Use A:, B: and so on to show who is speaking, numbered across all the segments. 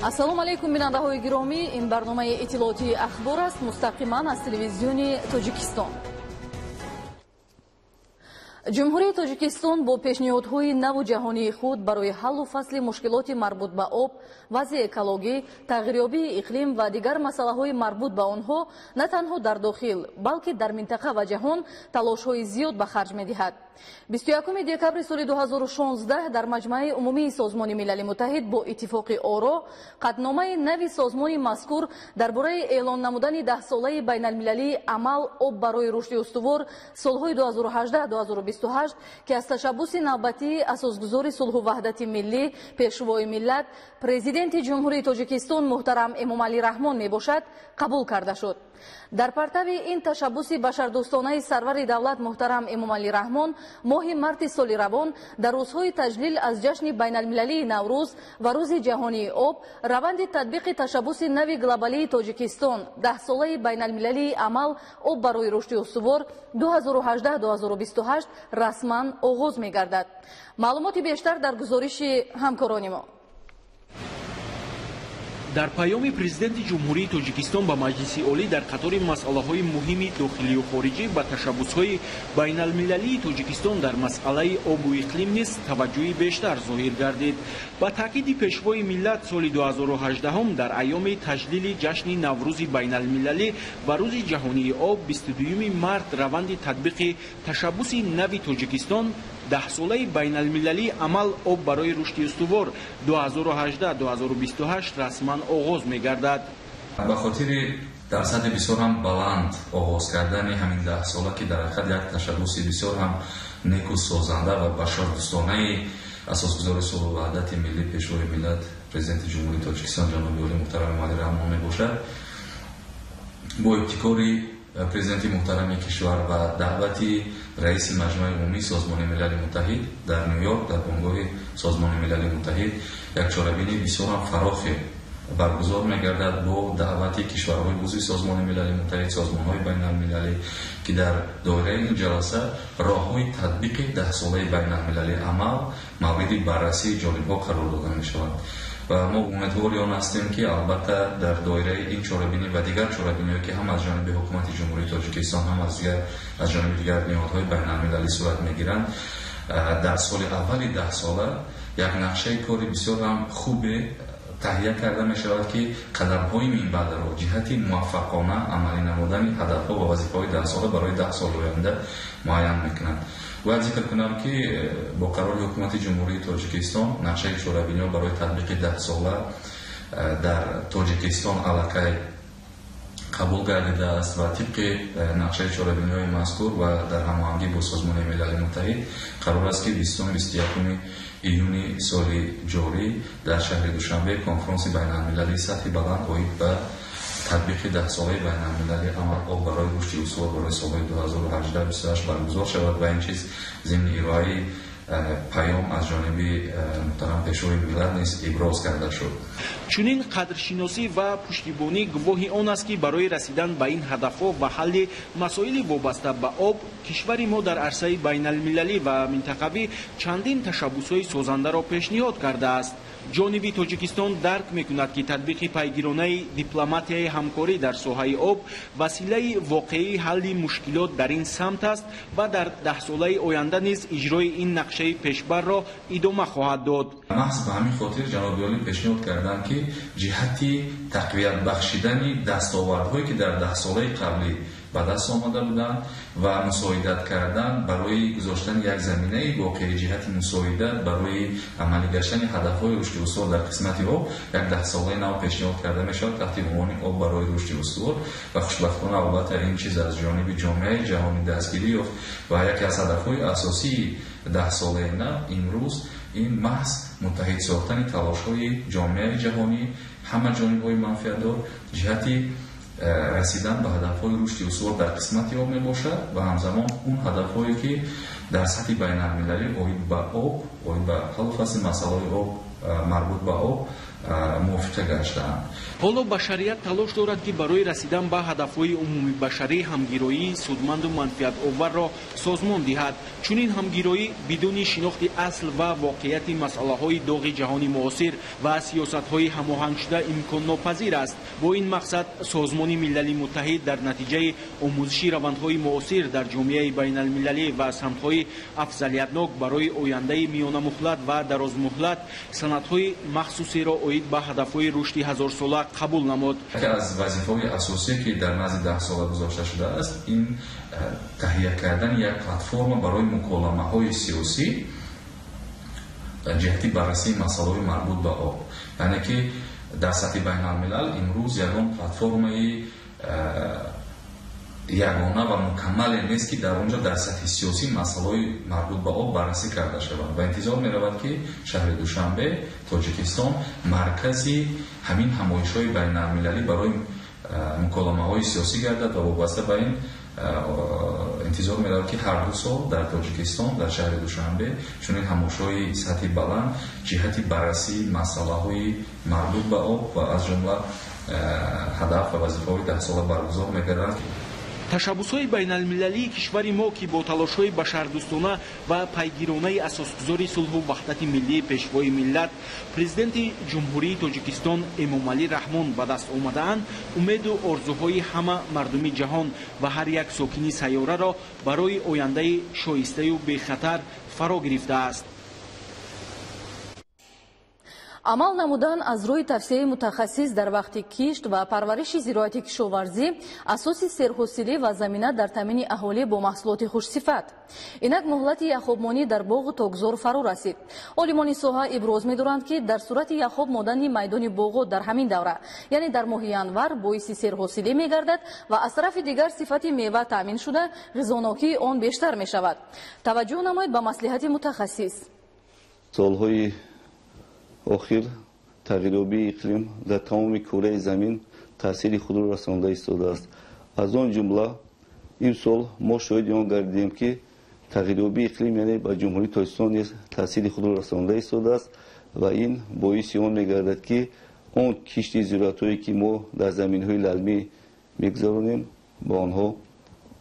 A: Ассалому алайкум, бинандаҳои гиромӣ. Ин барномаи иттилоотии Ахбор аст, мустақиман аз телевизиони Тоҷикистон. Ҷумҳурии Тоҷикистон бо пешниҳодҳои наву ҷаҳонии худ барои ҳаллу фасли мушкилоти марбут ба об, вазъи экологӣ, тағйирёбии иқлим ва дигар масъалаҳои марбут ба онҳо на танҳо дар дохил, балки дар минтақа ва ҷаҳон талошҳои зиёд ба харҷ медиҳад. 21 декабри соли 2016 дар Маҷмааи умумии Созмони Милали Муттаҳид бо иттифоқи оро қатъномаи нави созмони мазкур дар бораи эълон намудани даҳсолаи байналмилалии амал «Об барои рушди устувор» солҳои 2018-2028, ки аз ташаббуси навбатии асосгузори сулҳу ваҳдати миллӣ, пешвои миллат, Президенти Ҷумҳурии Тоҷикистон муҳтарам Эмомалӣ Раҳмон мебошад, қабул карда шуд. Дар партави ин ташаббуси башардӯстонаи сарвари давлат муҳтарам Эмомалӣ Раҳмон моҳи марти соли равон дар рӯзҳои таҷлил аз ҷашни байналмилалии Наврӯз ва Рӯзи ҷаҳонии об раванди татбиқи ташаббуси нави глобалии Тоҷикистон, даҳсолаи байналмилалии амал «Об барои рушди устувор» 2018-2028 расман оғоз мегардад. Маълумоти бештар дар гузориши ҳамкорони мо.
B: Дар паёми Президенти Ҷумҳурии Тоҷикистон ба Маҷлиси Олӣ дар қатори масъалаҳои муҳими дохилию хориҷӣ ба ташаббусҳои байналмилалии Тоҷикистон дар масъалаи обу иқлим низ таваҷҷӯҳи бештар зоҳир гардид. Ба таъкиди Пешвои миллат, соли 2018 дар айёми таҷлили ҷашни Наврӯзи байналмилалӣ ва Рӯзи ҷаҳонии об, 22 март, раванди татбиқи ташаббуси нави Тоҷикистон, даҳсолаи байналмилалии амал «Об барои рушди устувор» 2018-2028 расман оғоз мегардад.
C: Ба хотири дар сатҳи бисёр ҳам баланд оғоз кардани ҳамин даҳсола, ки дар ҳақиқат як ташаббуси бисёр ҳам неку созанда ва башардӯстонаи асосгузори сулҳу ваҳдати миллӣ, Пешвои миллат, Президенти Ҷумҳурии Тоҷикистон ҷаноби олӣ муҳтарам Эмомалӣ Раҳмон мебошад, бо ибтикори Президенти муҳтарами кишвар ва даъвати раиси Маҷмӯаи умумии Созмони Милали Муттаҳид дар Ню-Йорк, дар бунгоҳи Созмони Милали Муттаҳид як чорабинии бисёр ҳам фарохе баргузор мегардад бо даъвати кишварҳои узви Созмони Милали Муттаҳид, созмонҳои байналмилалӣ, ки дар доираи ин ҷаласа роҳҳои татбиқи даҳсолаи байналмилалии амал мавриди баррасии ҷонибҳо қарор дода мешавад. Ва мо умедвори он ҳастем, ки албатта дар доираи ин чорабинӣ ва дигар чорабиниҳое, ки ҳам аз ҷониби ҳукумати Ҷумҳурии Тоҷикистон, ҳам аз ҷониби дигар ниҳодҳои байналмилалӣ сурат мегиранд, дар соли аввали даҳсола як нақшаи кори бисёр ҳам хубе таҳия карда мешавад, ки қадамҳои минбаъдаро ҷиҳати муваффақона амалӣ намудани ҳадафҳо ва вазифаҳои даҳсола барои 10 соли оянда муайян мекунанд. Бояд зикр кунам, ки бо қарори Ҳукумати Ҷумҳурии Тоҷикистон нақшаи чорабиниҳо барои татбиқи даҳсола дар Тоҷикистон аллакай қабул гардидааст ва тибқи нақшаи чорабиниҳои мазкур ва дар ҳамоҳангӣ бо Созмони Милали Муттаҳид қарор аст, ки 20-21 июни соли ҷорӣ дар шаҳри Душанбе конфронси байналмилалии сатҳи баланд оид ба татбиқи даҳсолаи байналмилалии амал «Об барои рушди устувор» барои солҳои 2018-28 баргузор шавад. Ва ин чиз зимни ироаи паём аз ҷониби муҳтарам Пешвои миллат низ иброз карда шуд.
B: Чунин қадршиносӣ ва пуштибонӣ гувоҳи он аст, ки барои расидан ба ин ҳадафҳо ва ҳалли масоили вобаста ба об кишвари мо дар арсаи байналмилалӣ ва минтақавӣ чандин ташаббусҳои созандаро пешниҳод кардааст. Ҷониби Тоҷикистон дарк мекунад, ки татбиқи пайгиронаи дипломатияи ҳамкорӣ дар соҳаи об василаи воқеии ҳалли мушкилот дар ин самт аст ва дар даҳсолаи оянда низ иҷрои ин нақшаи пешбарро идома хоҳад дод.
C: Маҳз ба ҳамин хотир ҷаноби олӣ пешниҳод карданд, ки ҷиҳати тақвият бахшидани дастовардҳое, ки дар даҳсолаи қаблӣ ба даст омада буданд, ва мусоидат кардан барои гузоштани як заминаи воқеӣ ҷиҳати мусоидат барои амалӣ гаштани ҳадафҳои рушди устувор дар қисмати об як даҳсолаи нав пешниҳод карда мешавад таҳти унвони «Об барои рушди устувор». Ва хушбахтона, албатта, ин чиз аз ҷониби ҷомеаи ҷаҳонӣ дастгирӣ ёфт ва яке аз ҳадафҳои асосии даҳсолаи нав имрӯз ин маҳз муттаҳид сохтани талошҳои ҷомеаи ҷаҳонӣ, ҳама ҷонибҳои манфиатдор ҷиҳати расидан ба ҳадафҳои рушди устувор дар қисмати об мебошад ва ҳамзамон он ҳадафҳое, ки дар сатҳи байналмилалӣ оид ба об, оид ба ҳаллу фасли масъалаҳои об, марбут ба об мувофиқа гаштаанд.
B: Ҳоло башарият талош дорад, ки барои расидан ба ҳадафҳои умумибашарӣ ҳамгироии судманду манфиатоварро созмон диҳад. Чунин ҳамгироӣ бидуни шинохти асл ва воқеияти масъалаҳои доғи ҷаҳони муосир ва сиёсатҳои ҳамоҳангшуда имконнопазир аст. Бо ин мақсад Созмони Милали Муттаҳид дар натиҷаи омӯзиши равандҳои муосир дар ҷомеаи байналмилалӣ ва самтҳои афзалиятнок барои ояндаи миёнамуҳлат ва дарозмуҳлат санадҳои махсусеро оид ба ҳадафҳои рушди ҳазорсола қабул намуд.
C: Яке аз вазифаҳои асосие, ки дар назди даҳсола гузошта шудааст, ин таҳия кардани як платформа барои муколамаҳои сиёсӣ ҷиҳати баррасии масъалаҳои марбут ба об. Яъне ки дар сатҳи байналмилал имрӯз ягон платформаи ягона ва мукаммале нест, ки дар он ҷо дар сатҳи сиёсӣ масъалаҳои марбут ба об баррасӣ карда шаванд, ва интизор меравад, ки шаҳри Душанбе, Тоҷикистон, маркази ҳамин ҳамоишҳои байналмилалӣ барои муколамаҳои сиёсӣ гардад ва вобаста ба ин интизор меравад, ки ҳар 2 сол дар Тоҷикистон, дар шаҳри Душанбе чунин ҳамоишҳои сатҳи баланд ҷиҳати баррасии масъалаҳои марбут ба об ва аз ҷумла ҳадаф ва вазифаҳои даҳсола баргузор мегарданд.
B: Ташаббусҳои байналмилалии кишвари мо, ки бо талошҳои башардӯстона ва пайгиронаи асосгузори сулҳу ваҳдати миллии, Пешвои миллат, Президенти Ҷумҳурии Тоҷикистон Эмомалӣ Раҳмон ба даст омадаанд, умеду орзуҳои ҳама мардуми ҷаҳон ва ҳар як сокини сайёраро барои ояндаи шоистаю бехатар фаро гирифтааст.
A: Амал намудан аз рӯи тавсияи мутахассис дар вақти кишт ва парвариши зироати кишоварзӣ асоси серҳосилӣ ва замина дар таъмини аҳолӣ бо маҳсулоти хушсифат. Инак муҳлати яхобмонӣ дар боғу токзор фаро расид. Олимони соҳа иброз медоранд, ки дар сурати яхоб модани майдони боғот дар ҳамин давра, яъне дар моҳи январ, боиси серҳосилӣ мегардад ва аз тарафи дигар сифати мева таъмин шуда, ғизонокии он бештар мешавад. Таваҷҷӯҳ намоед ба маслиҳати мутахассис.
D: Солҳои охир тағйирёбии иқлим дар тамоми кураи замин таъсири худро расонда истодааст. Аз он ҷумла имсол мо шоҳиди он гардидем, ки тағйирёбии иқлим, яъне ба Ҷумҳурии Тоҷикистон низ таъсири худро расонда истодааст ва ин боиси он мегардад, ки он кишти зироатҳое, ки мо дар заминҳои лалмӣ мегузаронем, ба онҳо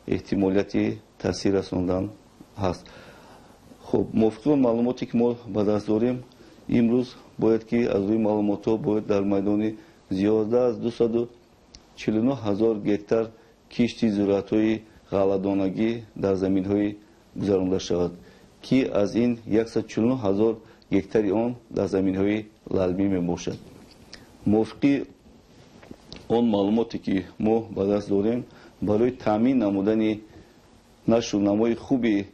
D: эҳтимолияти таъсир расондан ҳаст. Хуб, мувофиқи он маълумоте, ки мо ба даст дорем, имрӯз бояд ки аз рӯи маълумотҳо бояд дар майдони зиёда аз 249 ҳазор гектар кишти зироатҳои ғалладонагӣ дар заминҳои гузаронда шавад, ки аз ин 149 ҳазор гектари он дар заминҳои лалмӣ мебошад. Мувофиқи он маълумоте, ки мо ба даст дорем, барои таъмин намудани нашвунамои хуби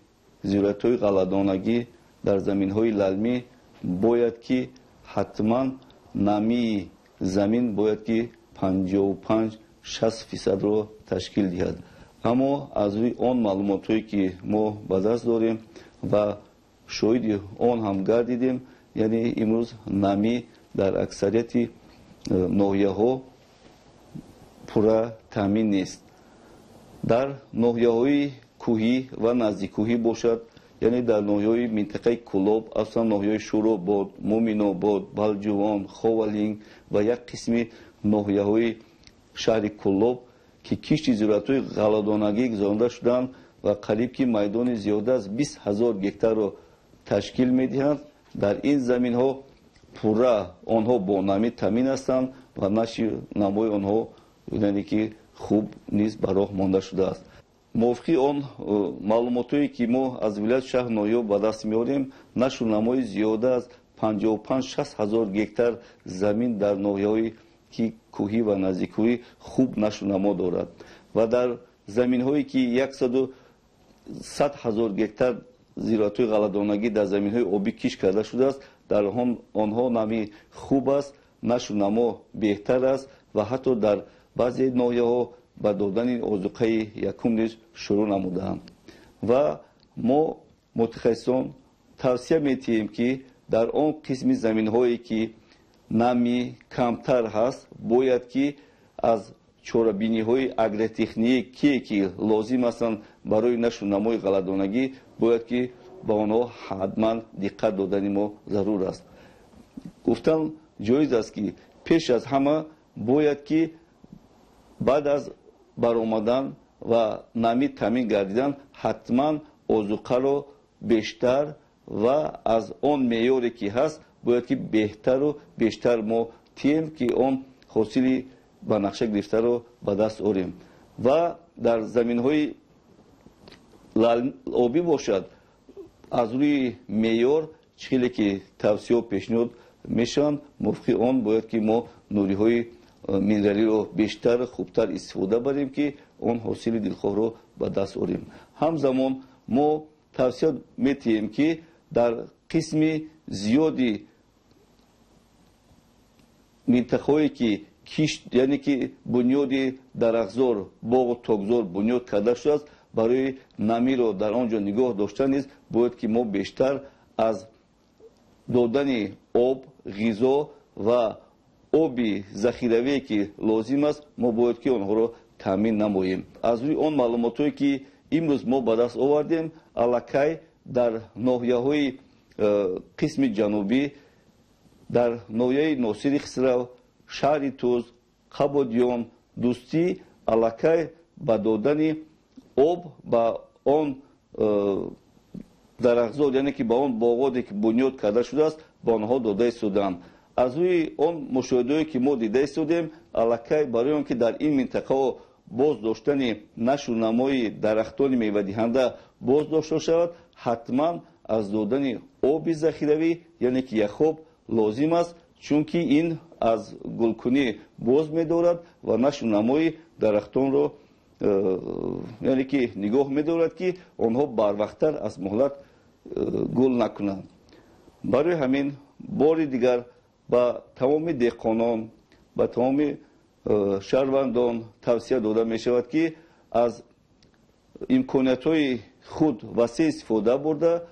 D: зироатҳои ғалладонагӣ дар заминҳои лалмӣ бояд ки ҳатман намии замин бояд ки 55-60 фисадро ташкил диҳад. Аммо аз рӯи он маълумотҳое, ки мо ба даст дорем ва шоҳиди он ҳам гардидем, яъне имрӯз намӣ дар аксарияти ноҳияҳо пурра таъмин нест. Дар ноҳияҳои кӯҳӣ ва наздиккӯҳӣ бошад, яъне дар ноҳияҳои минтақаи Кӯлоб, асосан ноҳияҳои Шӯробод, Муъминобод, Балҷувон, Ховалинг ва як қисми ноҳияҳои шаҳри Кӯлоб, ки кишти зироатҳои ғалладонагӣ гузаронда шуданд ва қариб ки майдони зиёда аз 20 ҳазор гектарро ташкил медиҳанд, дар ин заминҳо пурра онҳо бо намӣ таъмин ҳастанд ва наши намои онҳо, яъне ки хуб низ ба роҳ монда шудааст. Мувофиқи он маълумотҳое, ки мо аз вилоят, шаҳр, ноҳияҳо ба даст меорем, нашвунамои зиёда аз 55-60 ҳазор гектар замин дар ноҳияҳои ки кӯҳӣ ва наздиккӯҳӣ хуб нашвунамо дорад ва дар заминҳое, ки 100 ҳазор гектар зироатҳои ғалладонагӣ дар заминҳои обӣ кишт карда шудааст, дар онҳо намӣ хуб аст, нашвунамо беҳтар аст ва ҳатто дар баъзе ноҳияҳо ба додани озуқаи якум низ шурӯъ намудаанд. Ва мо мутахассисон тавсия медиҳем, ки дар он қисми заминҳое, ки намӣ камтар ҳаст, бояд ки аз чорабиниҳои агротехникие, ки лозим ҳастанд барои нашвунамои ғалладонагӣ, бояд ки ба онҳо ҳатман диққат додани мо зарур аст. Гуфтан ҷоиз аст, ки пеш аз ҳама бояд ки баъд аз баромадан ва намӣ таъмин гардидан ҳатман озуқаро бештар ва аз он меъёре ки ҳаст бояд ки беҳтару бештар мо тием, ки он ҳосили ба нақша гирифтаро ба даст орем. Ва дар заминҳои обӣ бошад, аз рӯи меъёр чӣ хеле ки тавсияҳо пешниҳод мешаванд, мувофиқи он бояд ки мо нуриҳои минералиро бештар хубтар истифода барем, ки он ҳосили дилхоҳро ба даст орем. Ҳамзамон мо тавсия метиҳем, ки дар қисми зиёди минтақаҳое ки кишт, яъне ки бунёди дарахтзор, боғу токзор бунёд карда шудааст, барои намиро дар он ҷо нигоҳ доштан низ бояд ки мо бештар аз додани об, ғизо ва оби захиравие ки лозим аст, мо бояд ки онҳоро таъмин намоем. Аз рӯи он маълумотҳое ки имрӯз мо ба даст овардем, аллакай дар ноҳияҳои қисми ҷанубӣ, дар ноҳияи Носири Хисрав, шаҳри Туз, Қабодиён, Дӯстӣ аллакай ба додани об ба он дарахтзор, яъне ки ба он боғоте ки бунёд карда шудааст, ба онҳо дода истодаанд. Аз рӯи он мушоҳидаое ки мо дида истодем, аллакай барои он ки дар ин минтақаҳо боз доштани нашу намои дарахтони мевадиҳанда боз дошта шавад, ҳатман аз додани оби захиравӣ, яъне ки яхоб лозим аст, чунки ин аз гулкунӣ боз медорад ва нашу намои дарахтонро яъне ки нигоҳ медорад, ки онҳо барвақттар аз муҳлат гул накунанд. Барои ҳамин бори дигар ба тамоми деҳқонон, ба тамоми шаҳрвандон тавсия дода мешавад, ки аз имкониятҳои худ васеъ истифода бурда,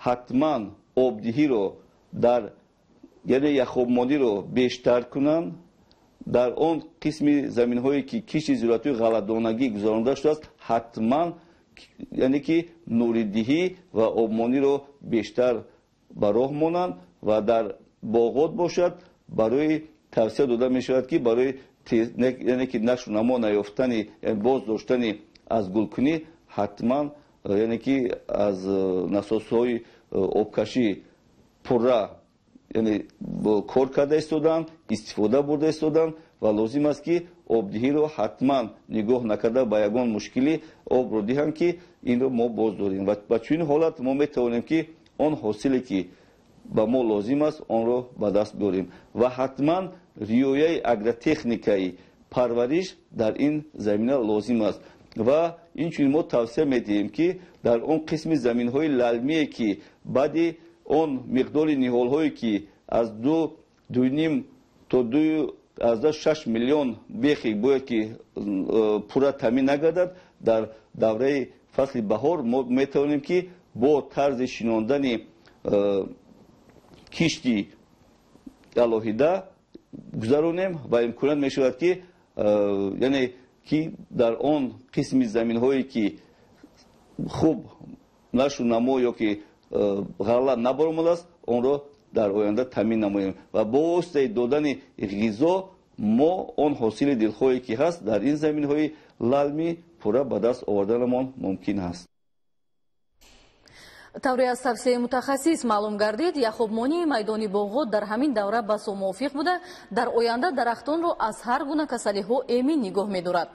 D: ҳатман обдиҳиро дар, яъне яхобмониро бештар кунанд. Дар он қисми заминҳое ки кишти зироатҳои ғалладонагӣ гузаронида шудааст, ҳатман яъне ки нуридиҳӣ ва обмониро бештар ба роҳ монанд ва дар боғот бошад барои тавсия дода мешавад, ки барои яъне ки нашу намо наёфтани, боз доштани аз гулкунӣ ҳатман яъне ки аз насосҳои обкашӣ пурра яъне кор карда истоданд, истифода бурда истоданд ва лозим аст, ки обдиҳиро ҳатман нигоҳ накарда ба ягон мушкилӣ обро диҳанд, ки инро мо боз дорем. Ва ба чунин ҳолат мо метавонем, ки он ҳосиле ки ба мо лозим аст, онро ба даст биёрем. Ва ҳатман риояи агротехникаи парвариш дар ин замина лозим аст. Ва инчунин мо тавсия медиҳем, ки дар он қисми заминҳои лалмие ки баъди он миқдори ниҳолҳое ки аз 2.5 то 2.6 миллион бехи бояд ки пурра таъмин нагардад, дар давраи фасли баҳор мо метавонем, ки бо тарзи шинондани кишти алоҳида гузаронем ва имконият мешавад, ки яъне ки дар он қисми заминҳое ки хуб нашу намо ё ки ғалла набаромадааст, онро дар оянда таъмин намоем ва бо воситаи додани ғизо мо он ҳосили дилхоҳе ки ҳаст дар ин заминҳои лалмӣ пурра ба даст оварданамон мумкин аст.
A: Тавре аз тавсияи мутахассис маълум гардид, яхобмонии майдони боғот дар ҳамин давра басо мувофиқ буда, дар оянда дарахтонро аз ҳар гуна касалиҳо эмин нигоҳ медорад.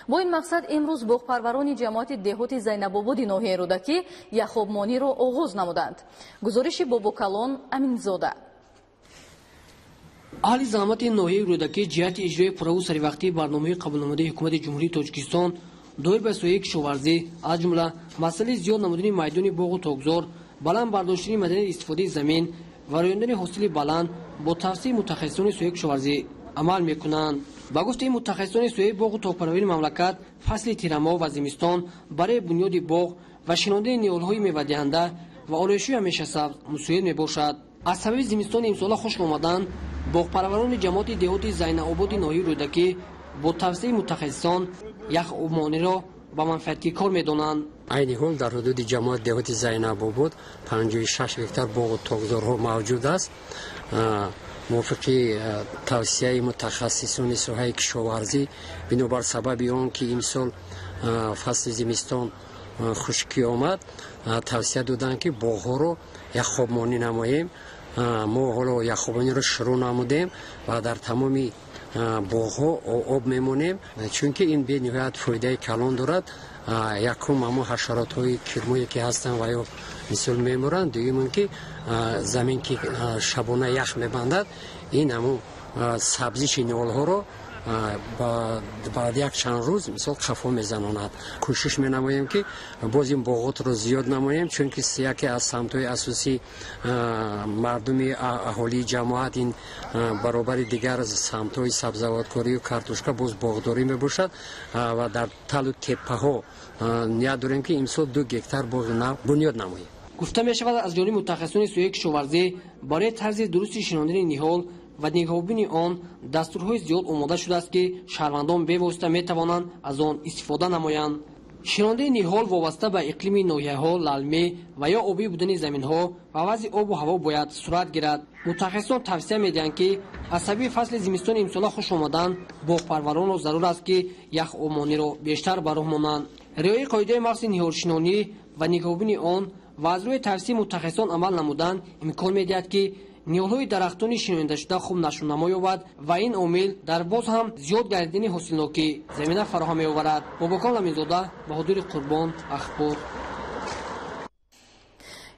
A: Бо ин мақсад имрӯз боғпарварони ҷамоати деҳоти Зайнабободи ноҳияи Рӯдакӣ яхобмониро оғоз намуданд. Гузориши Бобокалон Аминзода.
E: Аҳли заҳмати ноҳияи Рӯдакӣ ҷиҳати иҷрои пурраву саривақтии барномаи қабулнамудаи ҳукумати Ҷумҳурии Тоҷикистон доир ба соҳаи кишоварзӣ, аз ҷумла масъалаи зиёд намудани майдони боғу токзор, баланд бардоштани маданияти истифодаи замин ва рӯёндани ҳосили баланд бо тавсияи мутахассисони соҳаи кишоварзӣ амал мекунанд. Ба гуфтаи мутахассисони соҳаи боғу токпарварии мамлакат, фасли тирамоҳ ва зимистон барои бунёди боғ ва шинондани ниҳолҳои мевадиҳанда ва ороишҳои ҳамешасабз мусоид мебошад. Аз сабаби зимистони имсола хушк омадан, боғпарварони ҷамоати деҳоти Зайнаободи ноҳияи Рӯдакӣ бо тавсияи мутахассисон яхобмониро ба манфиати кор медонанд.
F: Айни ҳол дар ҳудуди ҷамоати деҳоти Зайнабобод 56 гектар боғу токзорҳо мавҷуд аст. Мувофиқи тавсияи мутахассисони соҳаи кишоварзӣ, бинобар сабаби он ки имсол фасли зимистон хушкӣ омад, тавсия доданд, ки боғҳоро яхобмонӣ намоем. Мо ҳоло яхобмониро шурӯъ намудем ва дар тамоми боғҳо об мемонем, чунки ин бениҳоят фоидаи калон дорад. Якум, ҳамон ҳашаротҳои кирмое ки ҳастанд ва ё мисол мемуранд. Дуюм, ин ки замин ки шабона ях мебандад, ин ҳамон сабзиши ниҳолҳоро баъд як чанд рӯз мисол қафо мезанонад. Кӯшиш менамоем, ки боз ин боғотро зиёд намоем, чунки яке аз самтҳои асосии мардуми аҳолии ҷамоат ин баробари дигар самтҳои сабзавоткорию картошка боз боғдорӣ мебошад ва дар талу теппаҳо ният дорем, ки имсол 2 гектар боғи нав бунёд намоем.
E: Гуфта мешавад, аз ҷониби мутахассисони соҳаи кишоварзӣ барои тарзи дурусти шинондани ниҳол ва нигаҳбонии он дастурҳои зиёд омода шудааст, ки шаҳрвандон бевосита метавонанд аз он истифода намоянд. Шинондаи ниҳол вобаста ба иқлими ноҳияҳо, лалмӣ ва ё обӣ будани заминҳо ва вазъи обу ҳаво бояд сурат гирад. Мутахассисон тавсия медиҳанд, ки аз сабаби фасли зимистони имсола хуш омадан боғпарваронро зарур аст, ки яхобмониро бештар ба роҳ монанд. Риояи қоидаи махсуси ниҳолшинонӣ ва нигаҳбонии он ва аз рӯи тавсияи мутахассисон амал намудан имкон медиҳад, ки ниҳолҳои дарахтони шинонидашуда хуб нашъунамо ёбад ва ин омил дар боз ҳам зиёд гардидани ҳосилнокӣ замина фароҳам меоварад. Бобокон Ламинзода, Баҳодури Қурбон, Ахбор.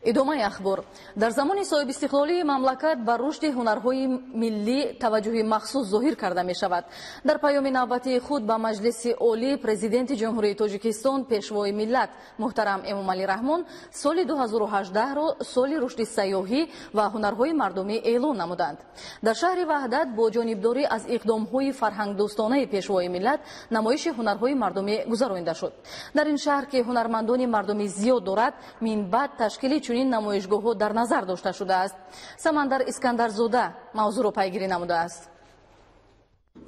A: Идомаи ахбор. Дар замони соҳибистиқлолии мамлакат ба рушди ҳунарҳои миллӣ таваҷҷӯҳи махсус зоҳир карда мешавад. Дар паёми навбатии худ ба Маҷлиси Олӣ Президенти Ҷумҳурии Тоҷикистон, Пешвои миллат муҳтарам Эмомалӣ Раҳмон соли 2018-ро соли рушди сайёҳӣ ва ҳунарҳои мардумӣ эълон намуданд. Дар шаҳри Ваҳдат бо ҷонибдорӣ аз иқдомҳои фарҳангдӯстонаи Пешвои миллат намоиши ҳунарҳои мардумӣ гузаронида шуд. Дар ин шаҳр, ки ҳунармандони мардумӣ зиёд дорад, минбаъд ташкили чунин намоишгоҳҳо дар назар дошта шудааст. Самандар Искандарзода мавзӯъро пайгирӣ намудааст.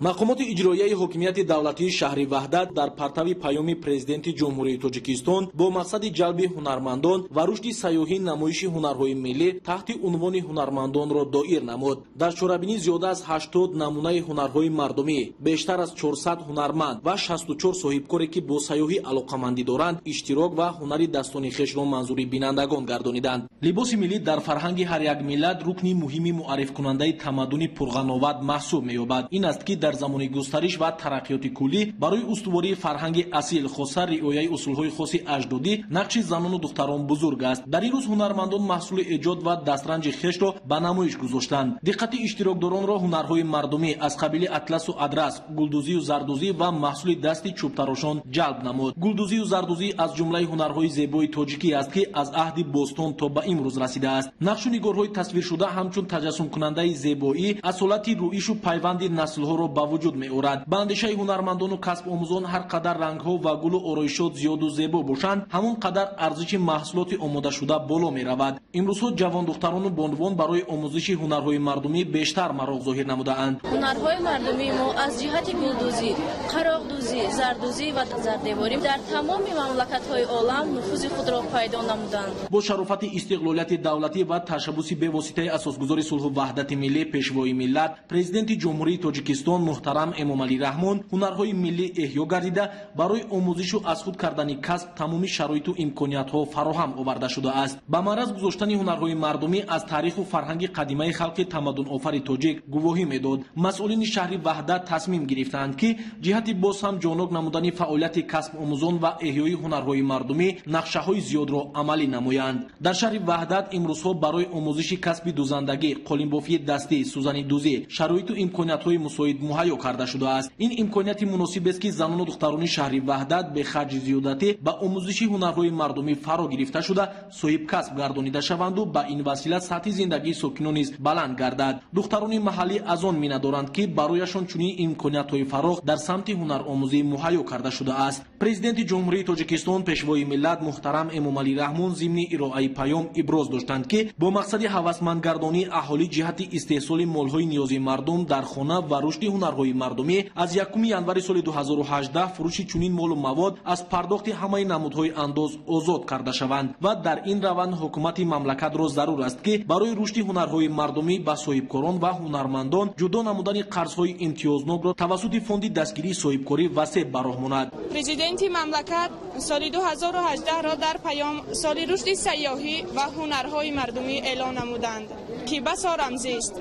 G: Мақомоти иҷроияи ҳокимияти давлатии шаҳри Ваҳдат дар партави паёми Президенти Ҷумҳурии Тоҷикистон бо мақсади ҷалби ҳунармандон ва рушди сайёҳӣ намоиши ҳунарҳои миллӣ таҳти унвони ҳунармандонро доир намуд. Дар чорабинӣ зиёда аз 80 намунаи ҳунарҳои мардумӣ, бештар аз 400 ҳунарманд ва 64 соҳибкоре, ки бо сайёҳӣ алоқамандӣ доранд, иштирок ва ҳунари дастони хешро манзури бинандагон гардониданд. Либоси миллӣ дар фарҳанги ҳар як миллат рукни муҳими муаррифкунандаи тамаддуни пурғановат маҳсуб меёбад. Ин аст, ки дар замони густариш ва тараққиёти куллӣ барои устувории фарҳанги асил, хоса риояи усулҳои хоси аҷдодӣ, нақши занону духтарон бузург аст. Дар ин рӯз ҳунармандон маҳсули эҷод ва дастранҷи хешро ба намоиш гузоштанд. Диққати иштирокдоронро ҳунарҳои мардумӣ аз қабили атласу адрас, гулдӯзию зардӯзӣ ва маҳсули дасти чӯбтарошон ҷалб намуд. Гулдӯзию зардӯзӣ аз ҷумлаи ҳунарҳои зебои тоҷикӣ аст, ки аз аҳди бостон то ба имрӯз расидааст. Нақшу нигорҳои тасвиршуда ҳамчун таҷассумкунандаи зебоӣ, асолати рӯишу пайванди наслҳоро ба вуҷуд меорад. Ба андешаи ҳунармандону касбомӯзон, ҳар қадар рангҳо ва гулу ороишот зиёду зебо бошанд, ҳамон қадар арзиши маҳсулоти омодашуда боло меравад. Имрӯзҳо ҷавондухтарону бонувон барои омӯзиши ҳунарҳои мардумӣ бештар мароқ зоҳир намудаанд.
H: Ҳунарҳои мардумии мо аз ҷиҳати гулдӯзӣ, қароқдӯзӣ, зардӯзӣ ва зардеворӣ дар тамоми мамлакатҳои олам нуфузи худро пайдо намуданд.
G: Бо шарофати истиқлолияти давлатӣ ва ташаббуси бевоситаи асосгузори сулҳу ваҳдати миллӣ, Пешвои миллат, Президенти Ҷумҳурии Тоҷикистон муҳтарам Эмомалӣ Раҳмон ҳунарҳои миллӣ эҳё гардида, барои омӯзишу аз худ кардани касб тамоми шароиту имкониятҳо фароҳам оварда шудааст. Ба мараз гузоштани ҳунарҳои мардумӣ аз таъриху фарҳанги қадимаи халқи тамаддунофари тоҷик гувоҳӣ медод. Масъулини шаҳри Ваҳдат тасмим гирифтаанд, ки ҷиҳати боз ҳам ҷонок намудани фаъолияти касбомӯзон ва эҳёи ҳунарҳои мардумӣ нақшаҳои зиёдро амалӣ намоянд. Дар шаҳри Ваҳдат имрӯзҳо барои омӯзиши касби дӯзандагӣ, қолинбофии дастӣ, сӯзанидӯзӣ шароиту имкониятҳои мусоид муҳайё карда шудааст. Ин имконияти муносибест, ки занону духтарони шаҳри Ваҳдат бе харҷи зиёдатӣ ба омӯзиши ҳунарҳои мардумӣ фаро гирифта шуда, соҳибкасб гардонида шаванду ба ин васила сатҳи зиндагии сокинон низ баланд гардад. Духтарони маҳаллӣ аз он миннатдоранд, ки барояшон чунин имкониятҳои фарох дар самти ҳунаромӯзӣ муҳайё карда шудааст. Президенти Ҷумҳурии Тоҷикистон, Пешвои миллат муҳтарам Эмомалӣ Раҳмон зимни ироаи паём иброз доштанд, ки бо мақсади ҳавасмандгардонии аҳолӣ ҷиҳати истеҳсоли молҳои ниёзи мардум дар хона ва рушди ҳунарҳои ҳунарҳои мардумӣ аз 1 январи соли 2018 фурӯши чунин молу мавод аз пардохти ҳамаи намудҳои андоз озод карда шаванд ва дар ин раванд ҳукумати мамлакатро зарур аст, ки барои рушди ҳунарҳои мардумӣ ба соҳибкорон ва ҳунармандон ҷудо намудани қарзҳои имтиёзнокро тавассути фонди дастгирии соҳибкорӣ васеъ ба роҳ монад.
I: Президенти мамлакат соли 2018-ро дар паём соли рушди сайёҳӣ ва ҳунарҳои мардумӣ эълон намуданд, ки басо рамзист,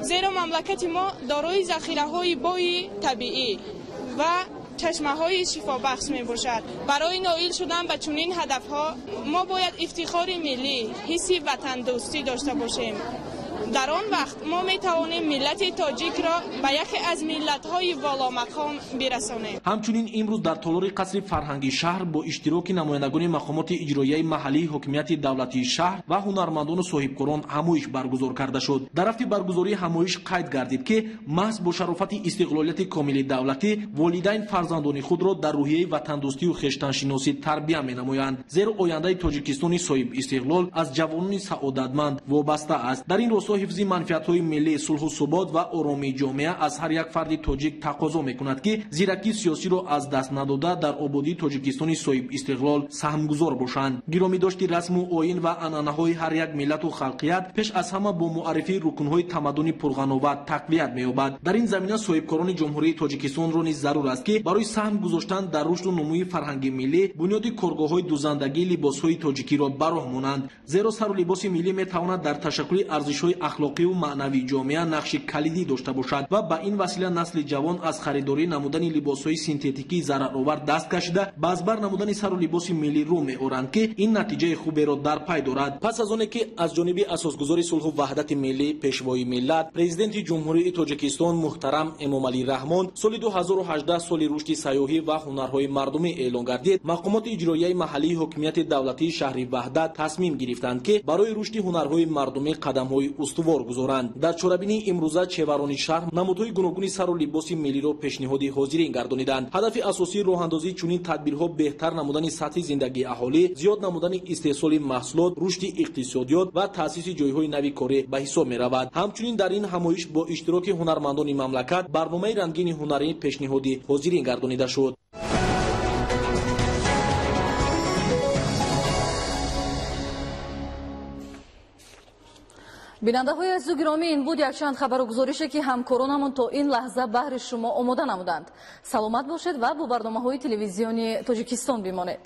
I: зеро мамлакати мо дорои захираҳои бои табиӣ ва чашмаҳои шифобахш мебошад. Барои ноил шудан ба чунин ҳадафҳо мо бояд ифтихори миллӣ, ҳисси ватандӯстӣ дошта бошем. Дар он вақт мо метавонем миллати тоҷикро ба яке аз миллатҳои воломақом бирасонем.
G: Ҳамчунин имрӯз дар толори қасри фарҳангии шаҳр бо иштироки намояндагони мақомоти иҷроияи маҳаллии ҳокимияти давлатии шаҳр ва ҳунармандону соҳибкорон ҳамоиш баргузор карда шуд. Дар рафти баргузории ҳамоиш қайд гардид, ки маҳз бо шарофати истиқлолияти комили давлатӣ волидайн фарзандони худро дар рӯҳияи ватандӯстию хештаншиносӣ тарбия менамоянд, зеро ояндаи Тоҷикистони соҳибистиқлол аз ҷавонони саодатманд вобаста аст. Дар ин росто ҳифзи манфиатҳои миллӣ, сулҳу субот ва оромии ҷомеа аз ҳар як фарди тоҷик тақозо мекунад, ки зиракии сиёсиро аз даст надода дар ободии Тоҷикистони соҳибистиқлол саҳмгузор бошанд. Гиромидошти расму оин ва анъанаҳои ҳар як миллату халқият пеш аз ҳама бо муаррифии рукнҳои тамаддуни пурғановат тақвият меёбад. Дар ин замина соҳибкорони Ҷумҳурии Тоҷикистонро низ зарур аст, ки барои саҳм гузоштан дар рушду нумӯи фарҳанги миллӣ бунёди коргоҳҳои дузандагии либосҳои тоҷикиро ба роҳ монанд, зеро сару либоси миллӣ метавонад дар ташаккули арзишҳои ахлоқиву маънавии ҷомеа нақши калидӣ дошта бошад ва ба ин васила насли ҷавон аз харидорӣ намудани либосҳои синтетикии зараровар даст кашида ба аз бар намудани сару либоси миллӣ рӯ меоранд, ки ин натиҷаи хуберо дар пай дорад. Пас аз оне ки аз ҷониби асосгузори сулҳу ваҳдати миллӣ, пешвои миллат, Президенти Ҷумҳурии Тоҷикистон муҳтарам Эмомалӣ Раҳмон соли 2018 соли рушди сайёҳӣ ва ҳунарҳои мардумӣ эълон гардид, мақомоти иҷроияи маҳаллии ҳокимияти давлатии шаҳри Ваҳдат тасмим гирифтанд, ки барои рушди ҳунарҳои мардумӣ қадамҳои устувор гузоранд. Дар чорабинии имрӯза чеварони шаҳр намудҳои гуногуни сару либоси миллиро пешниҳоди ҳозирин гардониданд. Ҳадафи асосии роҳандозии чунин тадбирҳо беҳтар намудани сатҳи зиндагии аҳолӣ, зиёд намудани истеҳсоли маҳсулот, рушди иқтисодиёт ва таъсиси ҷойҳои нави корӣ ба ҳисоб меравад. Ҳамчунин дар ин ҳамоиш бо иштироки ҳунармандони мамлакат барномаи рангини ҳунарӣ пешниҳоди ҳозирин гардонида шуд.
A: Бинандаҳои азизу гиромӣ, ин буд якчанд хабару гузорише, ки ҳамкоронамон то ин лаҳза баҳри шумо омода намуданд. Саломат бошед ва бо барномаҳои телевизиони Тоҷикистон бимонед.